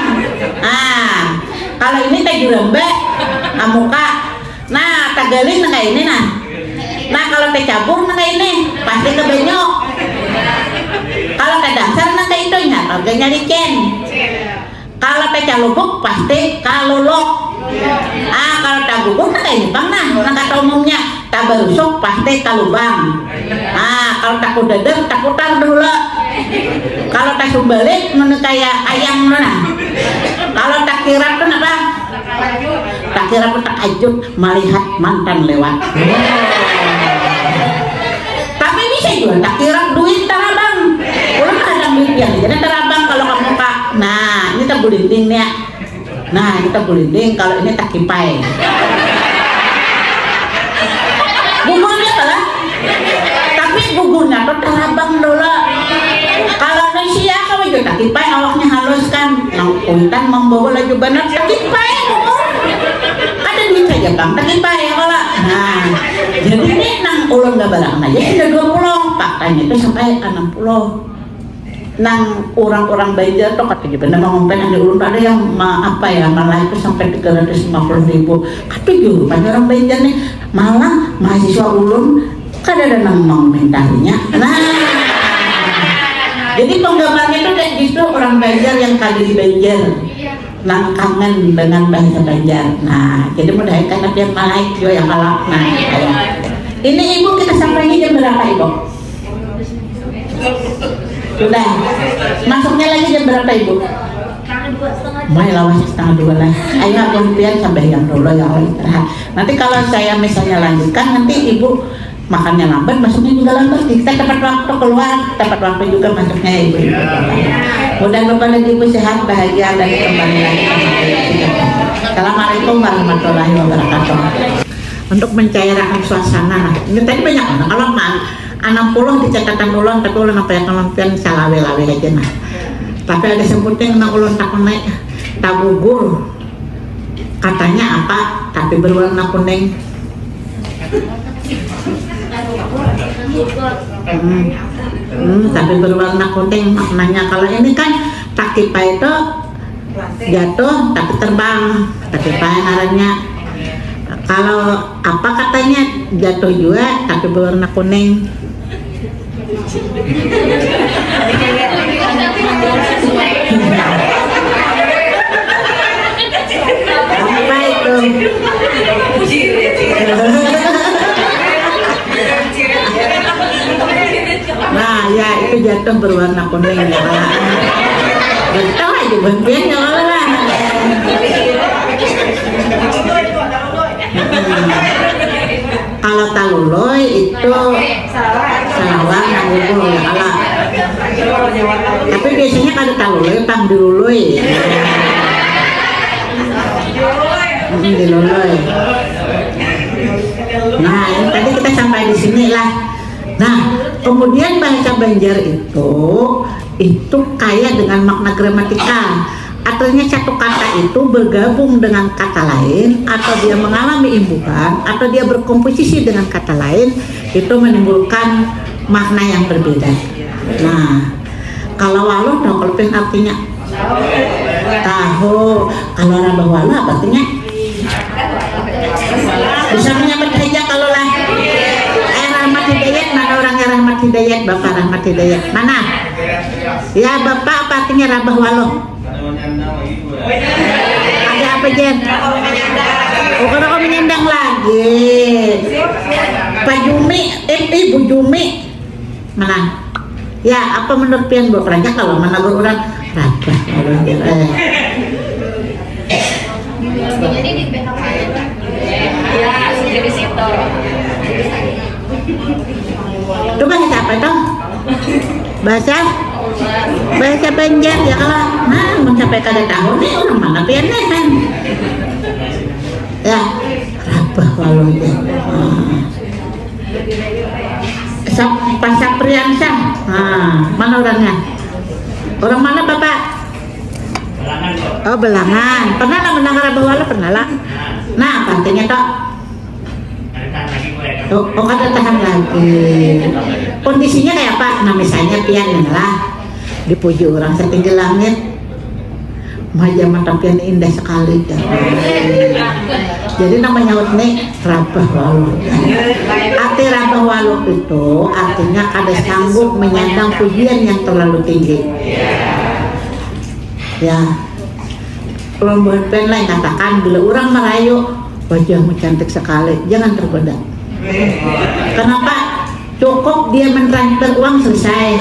Nah, kalau ini teh juramba. Ah, muka. Nah, tagaling nang kayak ini nah. Nah, kalau teh cabur nang kayak ini, pasti ke banyu. Kalau teh dangsar nang kayak itu, nyata ganya licin. Kalau teh calubuk, pasti kaluluk. Ah, kalau tagugur nang kayak ini pang nah, nang kata umumnya. Tabarusuk, pasti kalubang. Ah, kalau takudadar, takutar dulu. Kalau tasumbalik, mana kayak ayam tu nah. Kalau takirap tu apa? Takirap tu takajut melihat mantan lewat. Tapi bisa juga takirap duit tarabang. Ulun kadang duit yang jadi tarabang kalau kamu kak. Nah, ini tagulinding nih ya. Nah, ini tagulinding, kalau ini takipai. Gugurnya kalah. Tapi gugurnya tuh tarabang dulu. Kalau manusia kalau juga takipai awaknya halus kan. Nang kuitan membawa laju benar takipai gugur. Ada duit saja bang takipai ya kalau. Nah, jadi ini nang ulun gak barang aja sudah dua puluh, faktanya itu sampai enam puluh. Nang urang-urang Banjar tu katuju banar mangumpan, ada ulun tu ada yang ma-, apa ya, malahi tu sampai tiga ratus lima puluh ribu. Katuju rupanya urang Banjar nih, malah mahasiswa ulun kadada nang mangumintarinya. Nah, jadi penggemarnya tu justru urang Banjar yang kada di Banjar. Nang kangen dengan bahasa Banjar. Nah, jadi mudahan karena pian malaik jua ya kalau nah, ini ibu kita sampainya jam berapa ibu? Sudah. Masuknya lagi jam berapa ibu? Mai lawas setengah dua lah. Ayo abang pian sampai yang dulu ya Allah istirahat. Nanti kalau saya misalnya lanjutkan nanti ibu makannya lambat, masuknya juga lambat. Kita tepat waktu keluar, tepat waktu juga masuknya ya ibu-ibu. Mudah-mudahan ibu sehat, bahagia dan kembali lagi. Assalamualaikum warahmatullahi wabarakatuh. Untuk mencairkan suasana lah. Ini tadi banyak banget kalau man enam puluh di catatan ulun, tapi ulun apa yang kalau pian salawe-lawe aja nah. Tapi ada sebuting nang ulun tak naik tagugur. Katanya apa? Tapi berwarna kuning. Hmm. Hmm, tapi berwarna kuning maknanya. Kalau ini kan takipai itu jatuh tapi terbang, takipai ngarannya. Kalau apa katanya jatuh juga tapi berwarna kuning. Apa itu? Nah, ya itu jatuh berwarna kuning ya. Tahu aja bantuan ya lah. Kalau talului itu salawar nang gugur ya kalo. Tapi biasanya kada talului, pang dilului. Hmm, dilului. Nah, ini tadi kita sampai di sini lah. Nah, kemudian bahasa Banjar itu itu kaya dengan makna gramatikal. Artinya satu kata itu bergabung dengan kata lain atau dia mengalami imbuhan atau dia berkomposisi dengan kata lain, itu menimbulkan makna yang berbeda. Nah, kalau waluh, tahu kalau pian artinya? Tahu. Kalau rabah waluh apa artinya? Bisa menyambat saja kalau lah. Eh, Rahmat Hidayat, mana orangnya Rahmat Hidayat? Bapak Rahmat Hidayat. Mana? Ya, Bapak, apa artinya rabah waluh? Ada apa, Jen? Oh, kada kau menyandang lagi. Pak Jumi, eh, Ibu Jumi. Mana? Ya, apa menurut pian, Bu? Rancak kalau menegur orang, rabah waluh, eh. Jadi di P H K ya? Ya, jadi situ. Itu bahasa apa tuh? Bahasa? Bahasa Banjar ya kalau. Nah, mun sampai kada tahu nih, orang mana pian nih, kan? Ya, rabah waluh ya. Ah. Sap-, Pak Sapriansah. Nah, mana orangnya? Orang mana, Bapak? Oh, Belangan. Pernah lah mendengar rabah waluh? Pernah lah. Nah, apa artinya toh? Oh, oh, kada tahan lagi. Kondisinya kayak apa? Nah, misalnya pian nih lah, dipuji orang setinggi langit. Wajah mata pian indah sekali, jar. Jadi nang manyaut ni rabah waluh. Arti rabah waluh itu artinya kada sanggup menyandang pujian yang terlalu tinggi. Ya. Kalau buat pian lain katakan, bila orang merayu, "Wajahmu cantik sekali," jangan tergoda. Kenapa? Cukup dia mentransfer uang, selesai.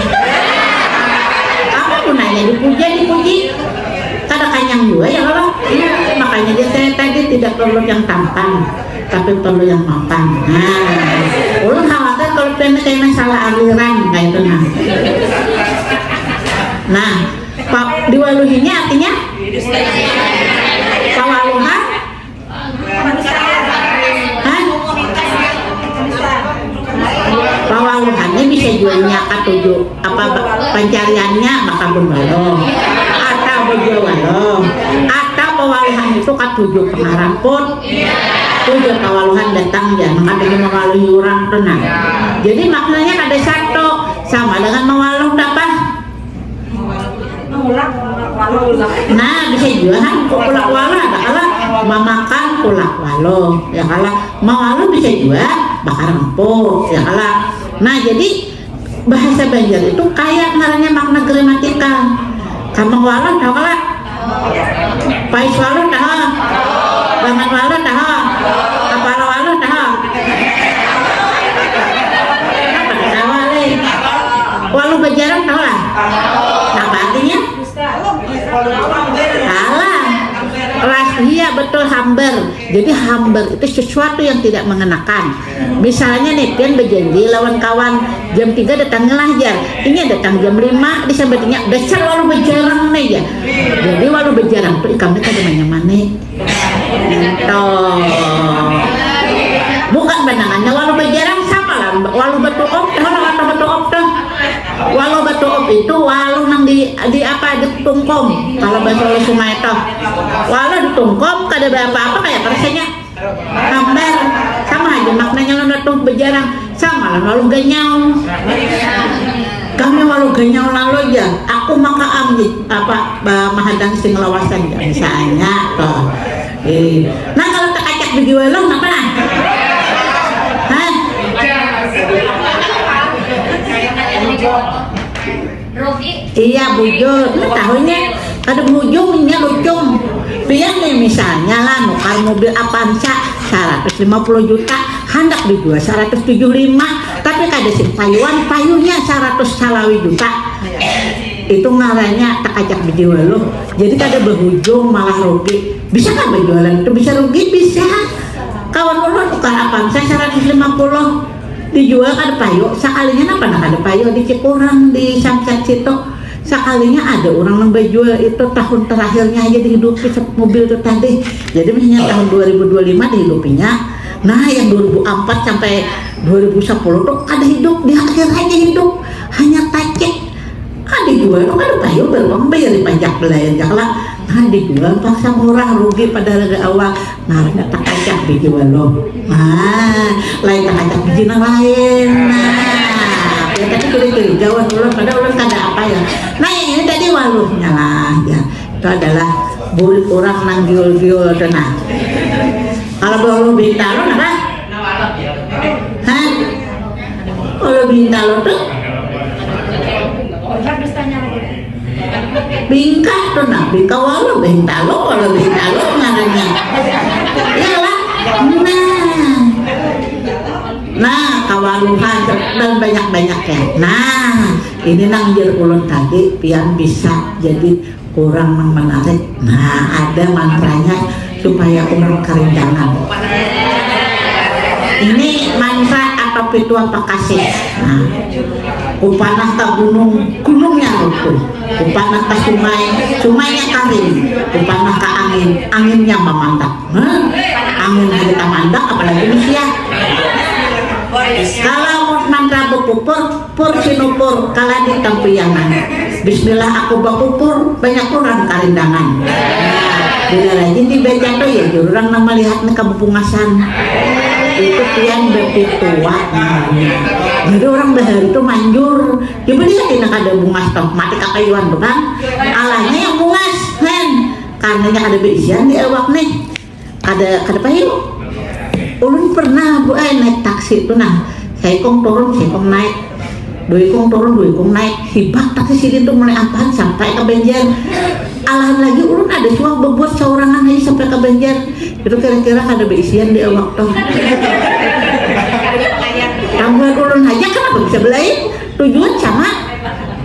Apa gunanya dipuja, dipuji? Kada kanyang juga ya kalau. Iya, makanya dia, saya tadi tidak perlu yang tampan, tapi perlu yang mapan. Nah, ulun khawatir kalau pian kayak salah aliran kayak itu, nah. Nah, pa-, diwaluhinya artinya pawaluhan. Hah? Pawaluhannya bisa jualnya katuju apa ba-, pencariannya bakabun waluh atau bajua waluh atau pawaluhan itu katuju pangaramput, tuju pawaluhan datang ya mengkatuju mawaluhi orang tuh, nah. Jadi maknanya kada satu, sama dengan mawaluh apa? Nah, bisa juga kan, kulak waluh ada kala mamakan kulak waluh, ya kala, mawaluh bisa juga bakaramput, ya kala. Nah, jadi bahasa Banjar itu kaya ngarannya makna gramatikal. Kamang waluh tahu kala? Pais waluh tahu? Bangat waluh tahu? Kapala waluh tahu? Apa ketawa leh? Waluh bajarang tahu lah? Apa artinya? Alah, ras, iya betul, hambar. Jadi hambar itu sesuatu yang tidak mengenakan. Misalnya nih, pian berjanji lawan kawan jam tiga datangnya lah jar. Ini datang jam lima, disambatnya dasar waluh bajarang nih ya. Jadi waluh bajarang tuh ikam kada nyaman nih. Tuh. Bukan pandangannya waluh bajarang sama lah. Waluh batuop, tahu lah waluh batuop tuh. Waluh batuop itu waluh nang di, di apa, di tungkom. Kalau bahasa waluh sungai tuh. Waluh di tungkom kada ada apa-apa kayak rasanya. Hambar, sama aja maknanya lawan tuh bajarang, sama lah waluh ganyau. Kami waluh ganyau lalu aja, aku maka ambil apa, ba-, mahadang sing lawasan ya, misalnya tuh. Eh, nah kalau takacak bigi waluh napa nah? Hah? Iya, bujur. Nah, tahunya kada bujung, inya lucung. Pian nih misalnya lah nukar mobil Avanza seratus lima puluh juta, handak dijual seratus tujuh lima, tapi kada sing payuan, payunya seratus salawi juta. Itu ngarannya takacak biji waluh. Jadi kada berujung, malah rugi. Bisa kan berjualan itu bisa rugi? Bisa. Kawan ulun tukar apa? Saya seratus lima puluh. Dijual kada payu. Sakalinya napa nak kada payu di Cikurang, di Samsat situ. Sakalinya ada orang nang bajual itu tahun terakhirnya aja dihidupi mobil itu tadi. Jadi misalnya tahun dua ribu dua puluh lima dihidupinya. Nah, yang dua ribu empat sampai dua ribu sepuluh tuh kada hidup, di akhir aja hidup. Hanya tacik. Kan dijual tuh kada payu, beruang bayar pajak belayan jakla. Nah, dijual paksa murah, rugi pada harga awal. Nah, nggak tak pajak dijual loh. Nah, lain tak pajak biji nang lain. Nah, ya tadi kulit curiga wan ulun, pada ulun kada apa ya. Nah, yang ini tadi waluhnya lah ya. Itu adalah burit orang nang giul-giul tuh nah. Kalau waluh bintang apa? Hah? Kalau bintang tuh bingkah tuh nah, bingkah waluh, bintang lo, waluh bintang lo ngarannya. Iyalah. Nah. Nah, kawaluhan dan banyak-banyak ya. Nah, ini nang jar ulun tadi, pian bisa jadi kurang nang menarik. Nah, ada mantranya supaya orang karindangan. Ini mantra apa pitua pakasih. Nah, kupanah ke gunung, gunungnya runtuh. Kupanah ke sungai, sungainya karing. Kupanah ke angin, anginnya memandak. Hah? Angin kita mandak, apalagi manusia. Kalau mau mantra bepupur, pur sinupur, kalah di tampianan. Bismillah aku bepupur, banyak orang karindangan. Nah, bila rajin dibaca tuh ya, jururang nama lihat nih kabupungasan. Itu pian berpitua namanya. Jadi orang bahari tuh manjur. Coba lihat ini kada bungas toh, mati kakayuan tuh kan. Alahnya yang bungas, hen. Karenanya kada berisian di awak nih. Kada, kada payu. Ulun pernah, Bu ai, naik taksi tu nah. Saikung turun, saikung naik. Dua ikung turun, dua ikung naik. Hibak taksi sidin tu mulai Ampahan sampai ka Banjar. Alahan lagi ulun ada suah bebuat saurangan haja sampai ka Banjar. Itu kira-kira kada beisian di awak tu. Tambuhan ulun haja kenapa bisa belain? Tujuan sama.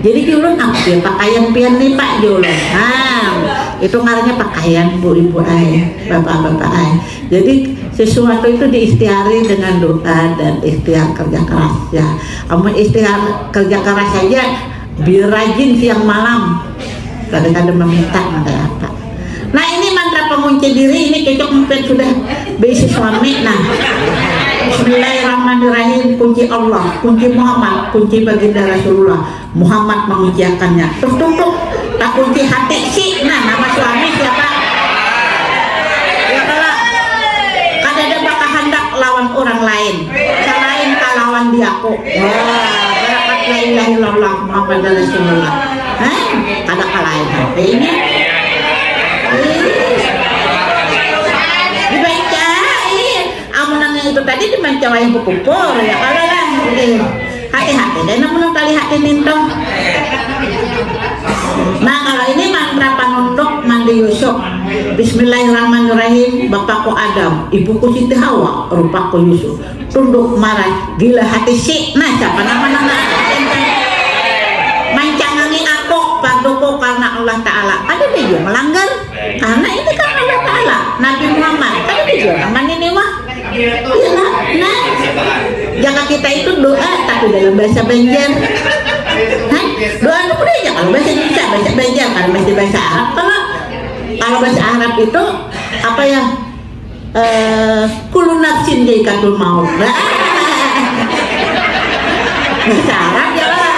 Jadi ki ulun apa ya pakaian pian nih Pak, jar ulun. Nah, itu ngarannya pakaian Bu Ibu ai, Bapak-bapak ai. Jadi sesuatu itu diikhtiari dengan doa dan ikhtiar kerja keras ya. Amun ikhtiar kerja keras saja, biar rajin siang malam. Kada-kada meminta, kada apa. Nah, ini mantra pengunci diri, ini cocok mungkin sudah berisi suami. Nah, Bismillahirrahmanirrahim, kunci Allah, kunci Muhammad, kunci baginda Rasulullah. Muhammad mengunciakannya. Terus tutup, tak kunci hati si. Nah, nama suami siapa? Ya kalau kada ada bakahandak lawan orang lain, selain kalawan diaku. Wah, barakat la ilaha illallah Muhammad Rasulullah. Hah? Kada kalain hati ini. Ih. Dibaca, ih. Amun nang itu tadi dimancawai bukupur, ya kalau lah. Ih. Hati-hati deh, namun nang tali hati ninto. Nah, kalau ini mantra panunduk mandi Yusuf. Bismillahirrahmanirrahim, Bapakku Adam, Ibuku Siti Hawa, rupaku Yusuf. Tunduk marah, gila hati si. Nah, siapa nama nama mancangangi aku, paduku karena Allah Ta'ala. Ada dia juga melanggar. Karena ini kan Allah Ta'ala, Nabi Muhammad. Ada dia juga nama ini mah. Iya lah. Nah, jaka kita itu doa tapi dalam bahasa Banjar. Hah? Doa itu boleh aja kalau bahasa Indonesia, bahasa Banjar, kalau masih bahasa Arab. Kalau kalau bahasa Arab itu apa ya? Eh, kullu nafsin zaikatul maut. Bahasa Arab ya lah.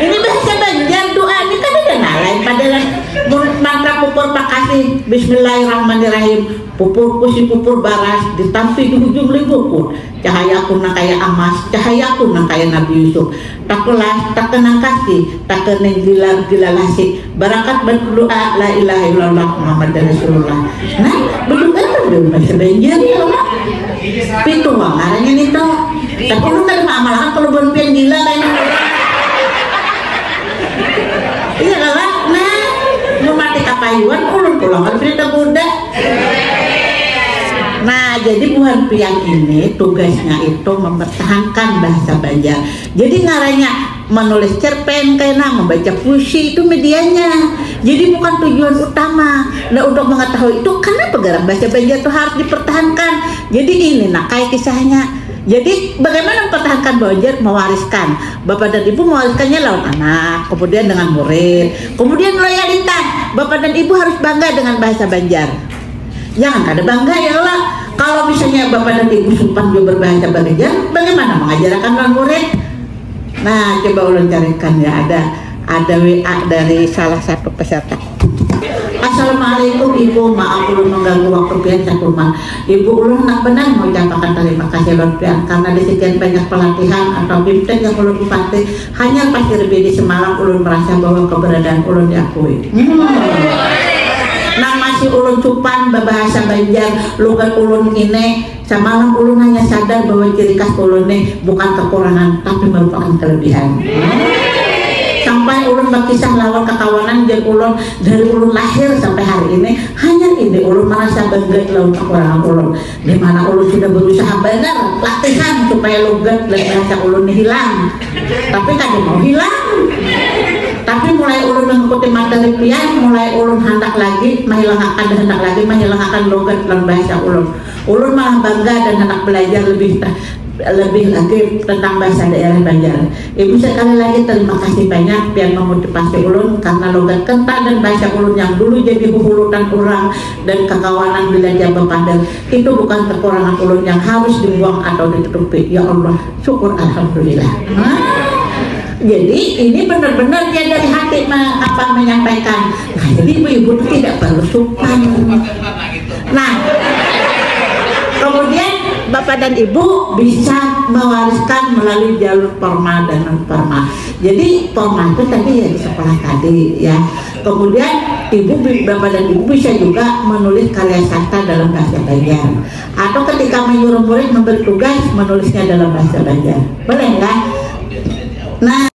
Ini bahasa Banjar doa ini kan ada nalai padahal mun mantra pupur pakasih. Bismillahirrahmanirrahim. Pupurku si pupur baras, ditampi di hujung liburku. Cahayaku nang kaya amas, cahayaku nang kaya Nabi Yusuf. Takelas, takenang kasih, takeneng gila, gila lasih. Barakat berdoa, la ilaha illallah Muhammad Rasulullah. Nah, berdoa kan belum bahasa Banjar ya Allah. Pitu wang ngarannya nih toh. Tapi lu kan maamalakan kalau bukan pian gila kayak gitu. Iya lah, nah, mau mati kapayuan, ulun pulang kan berita budak. Nah, jadi buhan pian ini tugasnya itu mempertahankan bahasa Banjar. Jadi ngaranya menulis cerpen, kena membaca puisi, itu medianya. Jadi bukan tujuan utama. Nah, untuk mengetahui itu, kenapa garang bahasa Banjar itu harus dipertahankan? Jadi ini, nah, kayak kisahnya. Jadi bagaimana mempertahankan Banjar, mewariskan? Bapak dan ibu mewariskannya lawan anak, kemudian dengan murid, kemudian loyalitas. Bapak dan ibu harus bangga dengan bahasa Banjar. Jangan kada bangga ya Allah. Kalau misalnya bapak dan ibu supan juga berbahasa Banjar, bagaimana mengajarakan non murid? Nah, coba ulun carikan ya, ada ada W A dari salah satu peserta. Assalamualaikum ibu, maaf ulun mengganggu waktu pian sakuman. Ibu, ulun nak benar mengucapakan terima kasih lawan pian karena di sekian banyak pelatihan atau bimtek yang ulun upati, hanya pas lebih di semalam ulun merasa bahwa keberadaan ulun diakui. Hmm. Nang masih ulun supan babahasa Banjar, lugat ulun ini, samalam ulun hanya sadar bahwa ciri khas ulun nih bukan kekurangan tapi merupakan kelebihan. Sampai ulun berkisah lawan kakawanan, jar ulun, dari ulun lahir sampai hari ini hanya ini ulun merasa bangga lawan kekurangan ulun. Di mana ulun sudah berusaha benar latihan supaya lugat dan bahasa ulun nih hilang, tapi kada mau hilang. Tapi mulai ulun mengikuti materi pian, mulai ulun handak lagi mahilangakan, handak lagi mahilangakan lugat dan bahasa ulun. Ulun malah bangga dan handak belajar lebih lebih lagi tentang bahasa daerah Banjar. Ibu, sekali lagi terima kasih banyak pian memotivasi ulun karena logat kental dan bahasa ulun yang dulu jadi huhulutan orang dan kakawanan bila dia bepander itu bukan kekurangan ulun yang harus dibuang atau ditutupi. Ya Allah, syukur alhamdulillah. Hah? Jadi ini benar-benar dia dari hati me- apa menyampaikan. Nah, jadi ibu-ibu itu tidak perlu supan. Nah, kemudian bapak dan ibu bisa mewariskan melalui jalur formal dan non formal. Jadi formal itu tadi ya di sekolah tadi ya. Kemudian ibu, bapak dan ibu bisa juga menulis karya sastra dalam bahasa Banjar. Atau ketika menyuruh murid memberi tugas, menulisnya dalam bahasa Banjar. Boleh enggak? Nah,